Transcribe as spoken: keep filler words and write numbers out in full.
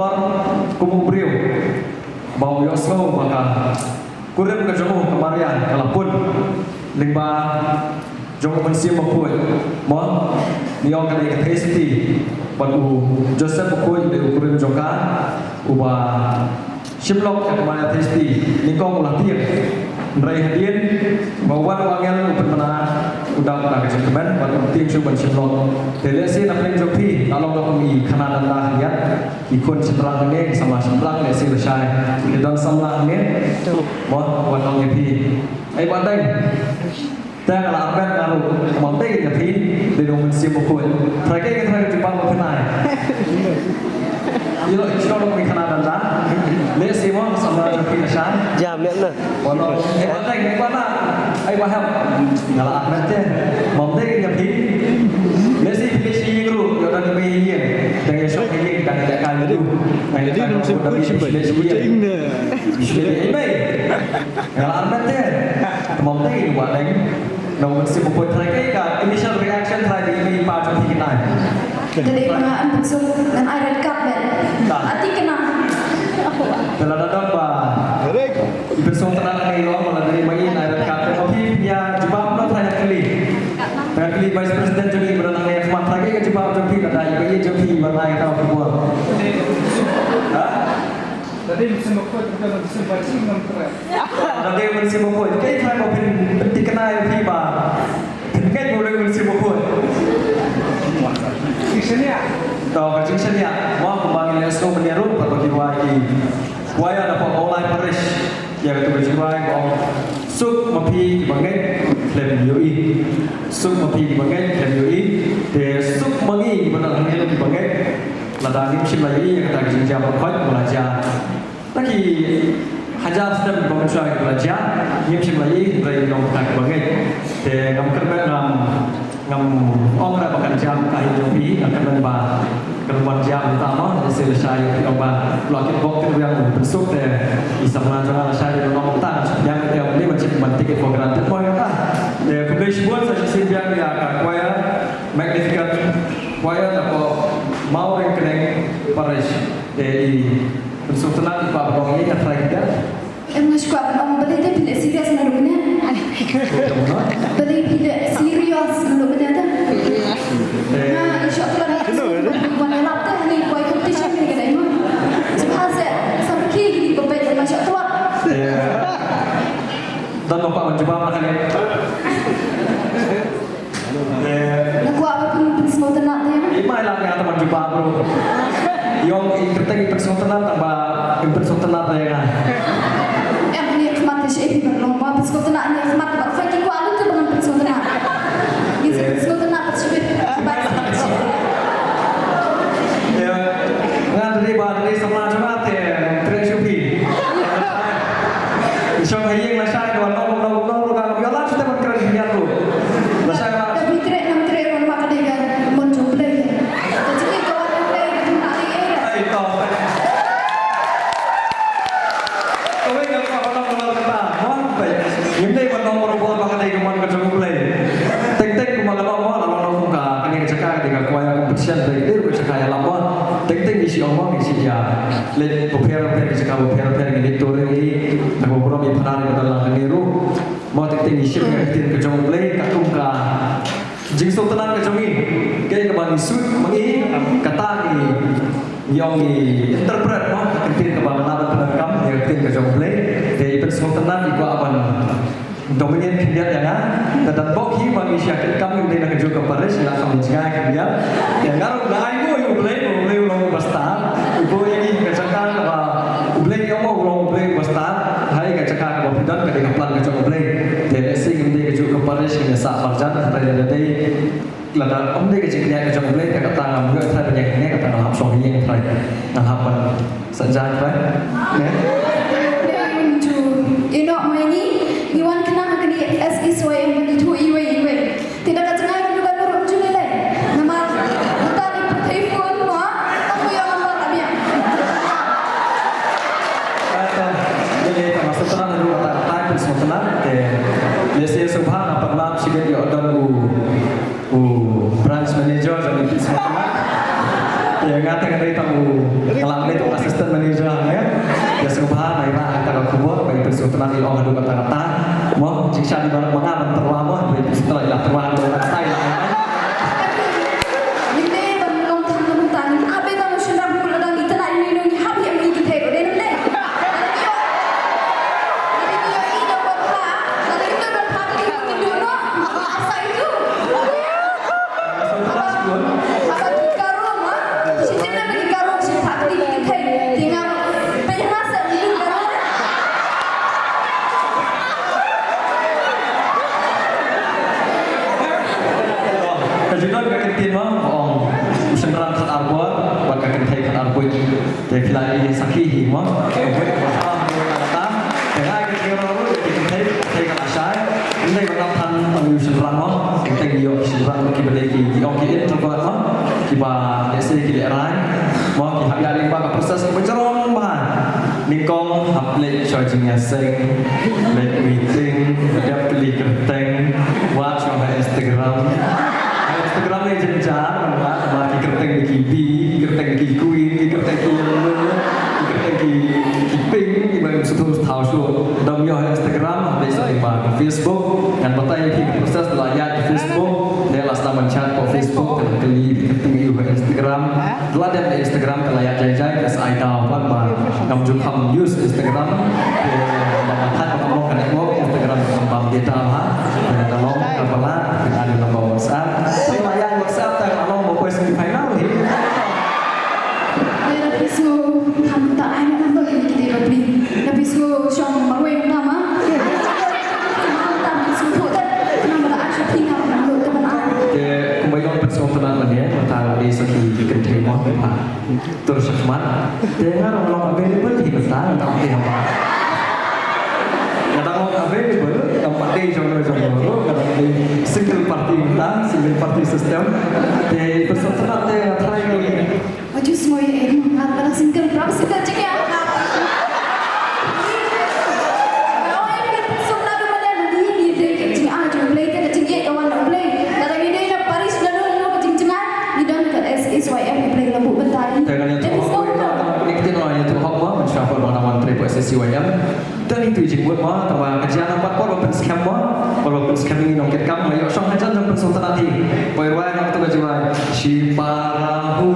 Kum u briew ba u ïohsngew ba ka kurim ka jong u ka Maria ka la pun lyngba jong u Mynsiem Bakhuid. Mo, ngi ong ka dei ka Theisotti, bad u Joseph Bakhuid u dei u kurim jong ka, uba shim lok ïa ka Maria Theisotti nyngkong u la tieng. Hynrei hadien ba u wan u angel u pynbna, u dap na ka jingkmen bad u tieng shuh ban shim lok. Te lehse na pdeng jong phi la long da kum i khana danda khyndiat, i khun shynrang hangne, i samla shynrang, lehse lashai ki don samla hangne. Mo, wan ong ïa phi. Ai, Bah Deng. Te nga la armet nga ruh, mo, te ïa phi, dei u Mynsiem Bakhuid. Trai kaei ka trai ka jubab ba phin ai? Ïa, ïa, shu ong, mi khana danda. Lehse mo, samla jong phi lashai. Jam leh na. Wan ong, eh, Bah Deng, eh, Bah Deng. Ai, Bah Hep. Nga la armet te. Mo, te ïa phi. Lehse phi leit sha ïing ruh, ïoh don i mei ïa ïing. Dang ïa shong ïa ïing, dang ïa lehkai ruh. Dang ïa lehkai ruh, dang ïa lehkai ruh. Shu leit sha ïing. Shu leit ïa i mei. Nga la armet te. Te mo, te ïa Bah Deng. Nong Mynsiem Bakhuid, trai kaei ka initial reaction trai ba i mei i pa jong phi kin ai? Te dei ba nga, em, pynsuk, ngan ai red card, met. Ka. Ati kena. Te lada don ba i pynsngewtynnat hangne i long, lada dei ba i ai red card, te ma phi phin ïa jubab noh, trai, ngan kylli. Ngan kylli Vice President jong ngi ba don hangne ha khmat, trai kaei ka jubab jong phi lada i ba i jong phi i wan ai kata ka khubor? Ha? Lada dei Mynsiem Bakhuid, lada dei Mynsiem Bakhuid, ngam trai. Lada dei Mynsiem Bakhuid, kaei trai ba phin, phin thikna ïa phi ba phin ngeit ba u dei Mynsiem Bakhuid? Jingshaniah. To, ka jingshaniah. Mo, kumba ngi la ïohsngew mynne ruh, pat ba ki rwai ki choir na pdeng Mawlai Parish ïa katu ka jingrwai ba ong, suk ma phi kiba ngeit, khlem ïohi. Suk ma phi kiba ngeit, khlem ïohi. Te suk ma ngi kiba don hangne kiba ngeit, lada ngim shym la ïohi ïa kata ka jingjia baroh kawei ba la jia. Na ki hajar snem ba mynshuwa ba la jia, ngim shym la ïohi, hynrei ngi long kita kiba ngeit. Te ngam kyrmen, ngam, ngam ong ruh ba kan jia kumta ha ïing jong phi, ngam kyrmen ba kan wan jia kumta mo, lehse lashai ïa phi ong ba la kit bok kit wiang pynsuk, te i samla jong nga lashai ïa nong kumta, ïa ka te ong ni ban shim ban take it for granted mo ïa kata. Te khublei shibun sa shisien biang ïa ka choir, Magnificat Choir na pdeng Mawryngkneng Parish. Te i pynsngewtynnat i kwah ban ong ïa ka trai khyndiat. Em, nga shu kwah ban ong balei te phi leh serious naduh mynne? Balei phi leh serious naduh mynne te? Nga i shoh tlot wan ïalap te hangne, kwai competition ne ka dei mo. Sngewbha seh, sa phi ki ko peit nga shoh tlot. Don ba kwah ban jubab na kane. Nga kwah ba phin pynsngewtynnat ïa nga. I mai la nga ta ban jubab ruh. I ong i kyrteng i pynsngewtynnat tang ba i pynsngewtynnat ïa nga. Em, ni khmat te shi i ban long ba pynsngewtynnat, ni khmat ba khoi ki kwah lut te ban pynsngewtynnat. Ni pynsngewtynnat pat shi bit. Ba shi. Nga dei ba dei samla jong nga te trei shuh phi. Shong ha ïing lashai da wan nong nong nong ruh ka ïoh lad shuh te ban kren khyndiat ruh. Lashai ma. Te phi treh ngam treh ruh ma ka dei ka mon jong U Blei. Te jingim ka wan U Blei ka jingim ka dei. Ai to. Kawei ka kwah ban ong kata. Mon peit. Ngim dei ban ong bor bor ma ka dei ka mon ka jong U Blei. Teng teng kumba ka ong mo la long kum ka kane ka jaka ka dei ka choir competition, dei ka dei ka jaka ïalap mo. Teng teng ngi shu ong mo ngi shu ïa. Leit bapher bapher ki jaka bapher bapher, ngi leit touring hi na ka burom ïa ki para ri ba don lang hangne ruh. Mo, teng teng ngi shim ïa ka ktien ka jong U Blei katkum ka jingsngewtynnat ka jong ngi. Kaei kaba ngi sut ma ngi, kata ngi ïoh ngi interpret mo, ka ktien kaba nga lah ban pyndonkam ïa ka ktien ka jong U Blei. Te i pynsngewtynnat i kwah ban Dominion khyndiat ïa nga, te dang bok hi ba ngi shah kit kam ngi dei na kajuh ka parish, ngi la kham jngai khyndiat. Ïa nga ruh nga ai nguh ïa U Blei, U Blei u long uba stad, u buh ïa ngi ka jaka kaba U Blei ïa u long U Blei uba stad, ha ka jaka kaba phi don ka dei ka plan ka jong U Blei. Te lehse ngim dei kajuh ka parish, ngin ïa sah marjan, hynrei lada dei Lada ym dei ka jingkñia ka jong U Blei te kata ngam ïoh trai ban ïa kane, kata nga hap shong ïing trai. Nga hap ban sa ja trai. Ne? Ïa noh mai ni, ngi wan khnang ha kane S E C Y M ban ithuh iwei iwei. Te da ka jngai ka dukan ruh ju lei lei. Namar uta ni pyrthei phone mo, tang ïoh namar ka biang. Kata, ïa lei ka masa tang ruh kata ka tai pun sngewtynnat te. Lehse sngewbha nga pan map shibit ïa u don u U branch manager jong i pis ma. Te nga te nga dei tang u, nga la dei tang u Manager ne. Ïa sngewbha mai ba kata ka khubor ba i pynsngewtynnat i ong haduh katta katta. Mo, jingshisha dei ban manga ban tyrwa mo, ba i pynsngewtynnat i la tyrwa haduh katta katta i la. Ngi dei ban long tang na mynta ngi hap ban long shynrang, pula dang itynnat ïa ngi ngi hap ïa ngi ki thei ruh dei nam dei. Ka jingdon ka kyntien mo, ong u shynrang khat arbor bad ka kynthei khat arbuit. Te phi la ïohi sakhi hi mo. Ka buit ka bha mo, ka kata. Te nga ka jingdon ruh ki kynthei, kynthei ka la shai. Ym dei ban ap than tang ïa u shynrang mo. Kynthei ïoh ki shynrang ki ba dei ki, ki ong ki introvert mo. Kiba lehse ki lehrai mo, ki hap ïa ring ba ka process kaba jrong bha. Nyngkong hap leit sha jingïaseng, leit meeting, dep kylli kyrteng, wad sha ha Instagram. Ha Instagram ne jynjar, namar ki kyrteng ki bi, ki kyrteng ki queen, ki kyrteng ki yellow, ki kyrteng ki, ki pink, kiba ym sngewthuh thaw shuh. Dang ïoh ha Instagram, hap leit sha Facebook, ngan batai ïa phi ka process ba la ïaid ha Facebook, ne la sdang ban chat ha Facebook, ka la kylli, ki kyrteng ïa u ha Instagram. Te la dep ha Instagram ka la ïaid jai jai, ka sa ai daw pat ba ngam ju kham use Instagram. Te ba nga thait ba ka long ka network, Instagram ka kham bam data bha. Te nga da long ka ba la, ka da ai number WhatsApp. Te la ïaid WhatsApp te ka long ba poi semi final hi. Te da phi shu kham ta ai number hi ki dei ba phi. Da phi shu shong marwei ta ma. Kham ta phi shu thok te. Number da ai shu phi ngam ngam lut te ban ai. Te kumba ïong pynsngewtynnat mynne, mynta dei sakhi ki kynthei mo, ki pha. Tur shakhmat. Te nga ruh long available hi mynta, nga dang te haba. Nga dang long available, ngam pat dei jong no jong no ruh, nga dang dei single party mynta, single party system. Te pynsngewtynnat te nga try ruh. Aju sngewthuh eh, nga dang single, prap single jingeh. Nga ong eh, pynsngewtynnat mynne, mynne ngi dei ka jingeh jong U Blei, te ka jingeh ka wan na U Blei. Lada ngi dei na parish na no na no ka jingjngai, ngi don ka S Y M, U Blei la buh bynta ïa ngi. Te ngan ïathuh hapoh ita ka connected, ngan ïathuh hapoh ma, mynshuwa por ba nga dang wan trei hapoh S Y M. Te ngi tu jingmut ma, tangba ka jia na pat por ba pynskhem ma, por ba pynskhem ngi nongkitkam, nga ïoh shong hajan jong pynsngewtynnat hi. Poi rwai nang tu ka jingrwai. Shipara hu.